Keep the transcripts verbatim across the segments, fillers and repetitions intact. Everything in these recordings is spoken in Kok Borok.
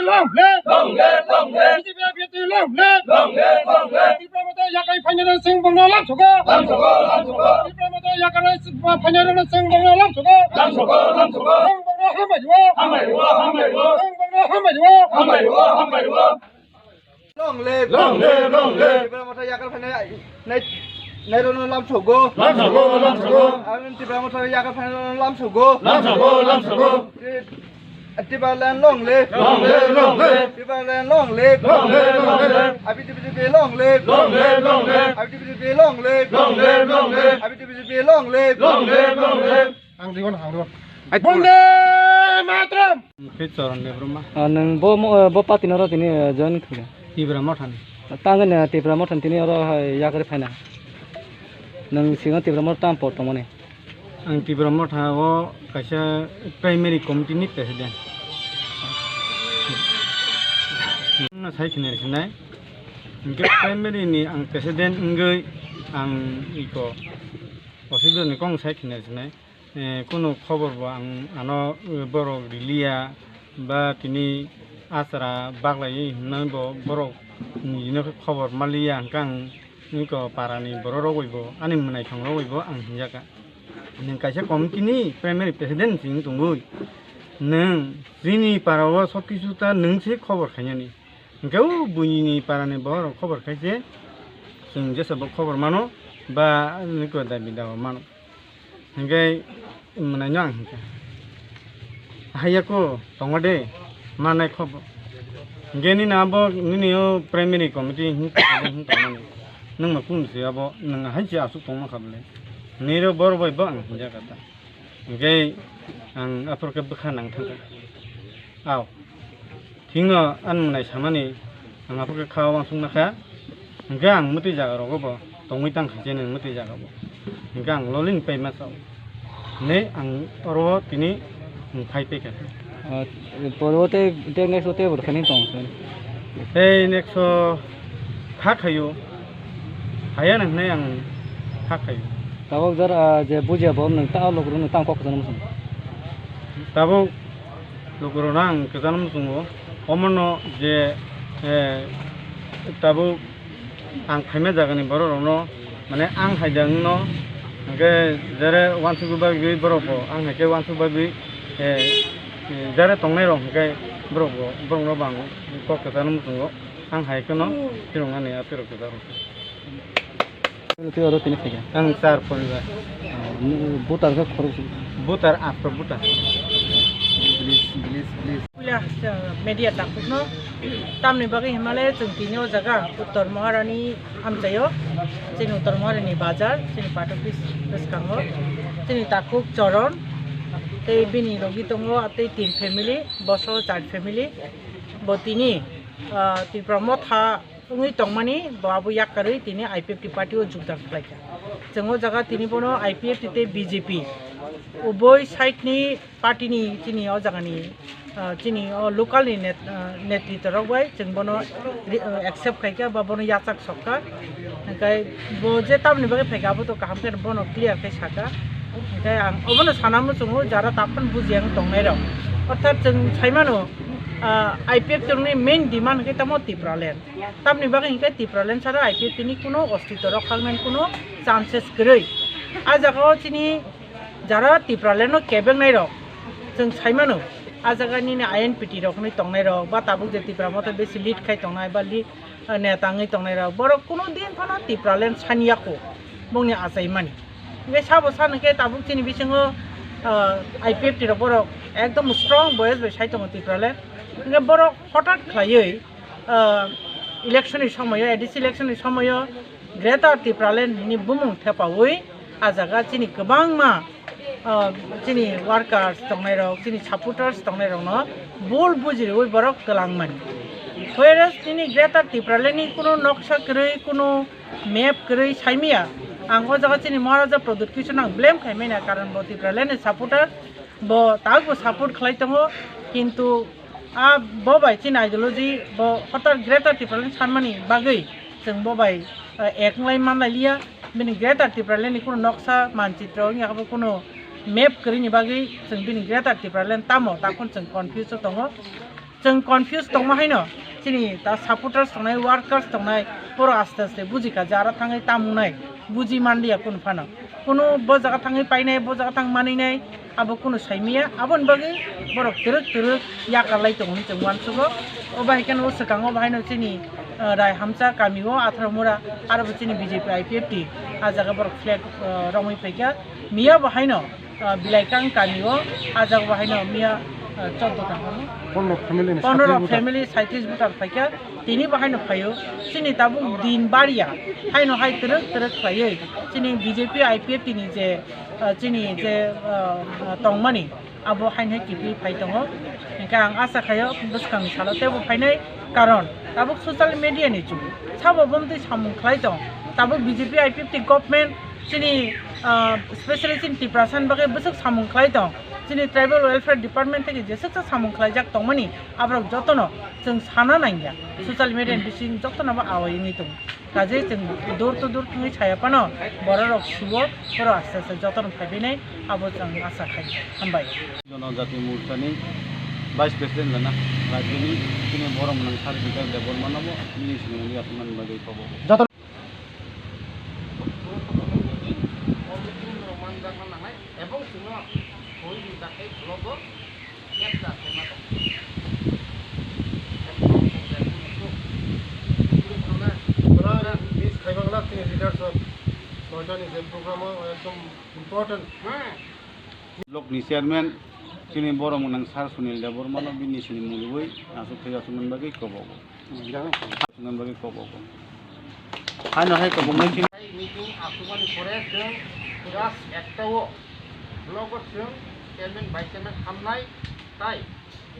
Long live! Long live! Long live! B J P abhyarthi long live! Long live! Long live! Tipra Motha yakarwi phainai rok chwng bongno lamsogo! Lamsogo! Lamsogo! Tipra Motha yakarwi phainai rok chwng bongno lamsogo! Lamsogo! Lamsogo! Chwng bongno hambai rwo! Hambai rwo! Hambai rwo! Chwng bongno hambai rwo! Hambai rwo! Hambai rwo! Long live! Long live! Long live! Tipra Motha yakarwi phainai nai, nai rokno lamsogo! Lamsogo! Lamsogo! Ang Tipra Motha yakarwi phainai rokno lamsogo! Lamsogo! Lamsogo! Tipraland long live! Long live, long live! Tipraland long live! Long live, long live! I P T V G P long live! Long live, long live! I P T V G P long live! Long live, long live! I P T V G P long live! Long live, long live! Ang digon hangro. Ai, Bonde Mataram! Khe Choron Debbarma. Ah, nwng bo mo-, bo party no ro tini, eh, join khlai? Tipra Mothani. Tangwi no Tipra Mothani tini oro hai yakarwi phaina. Nwng singo Tipra Motha tam por tongmani? Ang Tipra Motha o kaisa primary committee ni president. Nwng sai khna sinai. Hwnkhe primary ni ang president wngwi ang iko Osibro ni kong sai khna sinai. Eh, kunu khobor bo ang ano, eh, borok riliya ba tini achara baglai hinwi bo borok nini khobor maliya hwnkhe ang iko para ni borok rok bai bo ani mwnaithong rok bai bo ang hinjaka. Nwng kaisa committee ni primary president se wng tongwi nwng chini para o sob kisu ta nwng se khobor khainani. Hwnkhe o buini para ni borok rok khobor khai se chwng jesa bo khobor mano ba nini dabi dawa mano. Hwnkhe mwnaino ang hwnkha, "Haiya ko tongo de, manai kho bo." Hwnkhe nini abo, nini o primary committee hwn tongmani, nwng ma kunu se abo, nwng hai se aswk tongma kha bole. Nini ro bor bai bo ang hwnjak kha ta. Hwnkhe ang aphuru khe bwkha nang thangkha. Aw. Thikno ani mwnai samani ang aphuru khe kha uansukna kha, hwnkhe ang mwtwi jaga rogo bo tongwi tang kha, chini mwtwi jaga bo, hwnkhe ang lolini pai ma chao hinwi ang oro tini phai pai kha. Ah, poro tei, tei next o tei bo khaini tong kha. Tei next o kha khaio, haya nang hinwi ang kha khaio. Tabuk jora je bujiya bo nwng ta logro nwng tang kok kwchangma song. Tabuk Lukurokno ang kwchangma muchungo, omono je, eh, tabuk ang phaima jagani bororokno, mane, ang hai da wngno, hwnkhe jere uansugwi bagwi borokbo, ang hai khe uansuk bagwi, eh, eh, jere tongnairok hwnkhe borokbo, borokno bo ang kok kwchangma muchungo, ang hai kheno phiroknani aphirok kwcharo. Tei oro tini khaikha. Ang char poribar. Voter khe khorok. Voter atro voter. Please, please, please. Puila, uh, media takhukno tamni bagwi himale chwng tini o jaga Uttor Maharani amchaio, chini Uttor Maharani bazar, chini party office bwskango, chini takhuk Choron, tei bini logi tongo tei tin family, boso char family, bo tini, uh, Tipra Motha wngwi tongmani bo abo yakarwi tini I P F T party o jogdan khlaikha. Chwng o jaga tini bono I P F T tei B J P uboi side ni party ni chini o jaga ni, ah, chini o local ni net-, ah, netritwa rok bai chwng bono ri-, ah, accept khaikha ba bono yachak sokha. Hwnkhe bo je tamni bagwi phaikha abo to kaham khe bono clear khe sakha. Hwnkhe ang obono sana muchungo jara takhon bujiya wng tongnai rok. Orthat chwng saimano, ah, I P F T ni main demand hwnkhe tamo Tipraland. Tamni bagwi hwnkhe Tipraland sara I P F T ni kuno ostitw rok khangnani kuno chances kwrwi. A jaga o chini jara Tipraland no kebengnai rok chwng saimano, a jaga nini I N P T rok hwnwi tongnai rok ba tabuk je Tipra Motha besi lead khai tongnai ba li-, neta wngwi tongnai rok, borok kuno din phano Tipraland sani yako bongni achaimani. Hwnkhe sabo san hwnkhe tabuk chini bisingo, ah, I P F T rok borok ekdom strong voice bai sai tongo Tipraland. Hwnkhe borok hotat khlaiwi ah, election ni somoyo, A D C election ni somoyo Greater Tipraland ni bumung thepaui a jaga chini kwbangma, ah, chini workers tongnai rok, chini supporters tongnai rokno bul bujiriui borok kwlangmani. Whereas chini Greater Tipraland ni kuno noksa kwrwi, kuno map kwrwi saimaya. Ang o jaga chini Maharaja Pradyut Kishore no ang blame khaimani, karon bo Tipraland ni supporter, bo tabukbo support khlai tongo, kintu a bo bai chini ideology bo hotar Greater Tipraland sanmani bagwi chwng bo bai, eh, ek wng lai man lai liya. Bini Greater Tipraland ni kuno noksa manchitro wngya khe bo kuno map kwrwini bagwi chwng bini Greater Tipraland tamo takhon chwng confuse o tongo. Chwng confuse tongma haino, chini ta supporters tongnai, workers tongnai, borok aste aste bujikha je aro thangwi tamo wngnai, buji manliya kunu phano. Kunu bo jaga thangwi painai, bo jaga thang manwinai, abo kunu saimaya. Aboni bagwi borok twrwk twrwk yakarlai tongo hinwi chwng uansugo. O bahai kheno o swkango bahaino chini, ah, Raihamcha kamio Atharmura, aro bo chini B J P I P F T, ah jaga borok flag, ah, romwi phaikha. Miya bahaino ah, Bilaikang kamio, ah jaga bo haino miya, ah, chordo tangkha. Pondro family ni Pondro saitris voter. Family saitris voter phaikha, tini bo haino phaio. Chini tabuk din bariya, haino hai twrwk twrwk khlaiwi, chini B J P I P F T ni je, ah, chini je, ah, tongmani, abo haino hai kiphilwi phai tongo. Hinkhe ang asa khaio bwskang salo teibo phainai, karon tabuk social media ni jug, sabo bomtwi samung khlai tong, tabuk B J P I P F T government, chini, ah, specially chini Tiprasa ni bagwi bwswk samung khlai tong, chini tribal welfare department theke jeswksa samung khlaijak tongmani, aborok jotono chwng sana nangya, social media ni bising jotono bo awai wngwi tongo. Kaje chwng door to door thangwi saya phano bororok suo, borok aste aste jotono phaibainai, abo chwng asa khai. Hambai. Jonojati Morchani Vice President lana rajyoni chini borok mwnang Sir Bikas Debbarmano bo nini sini mungwi aswkmani bagwi kobo. Joto Committee ni rok manjakna nangnai, ebong chwngno hoi ni dakhai blogo kepda khaima tong. Ebong Pura miss khaiba glak chini leaders rok soitani je program o ekdom important. Block ni chairman chini borok mwnang Sir Sunil Debbarmano bini sini mungwi aswk thwi aswk man bagwi kobogo. Aswk man bagwi kobogo. Haino hai koboknai chini. Meeting aswkmani pore chwng August ekta o block o chwng chairman, vice chairman hamnai tai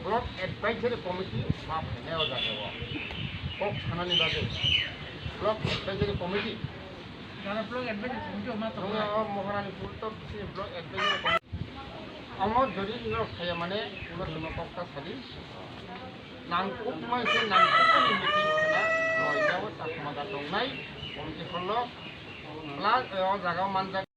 block advisory committee ma phainai o jaga o. Kok sanani bagwi block advisory committee. Jara block advisory committee o ma tongo. Nungya o Mohanani pur to bisi block advisory committee. Amo jodi nino khaya mane ulo tuma kok ta sadi. Nang kuk mai se nang kuk ni meeting khana noida o chakma da tongnai committee hall o. Plus o jaga o manjak.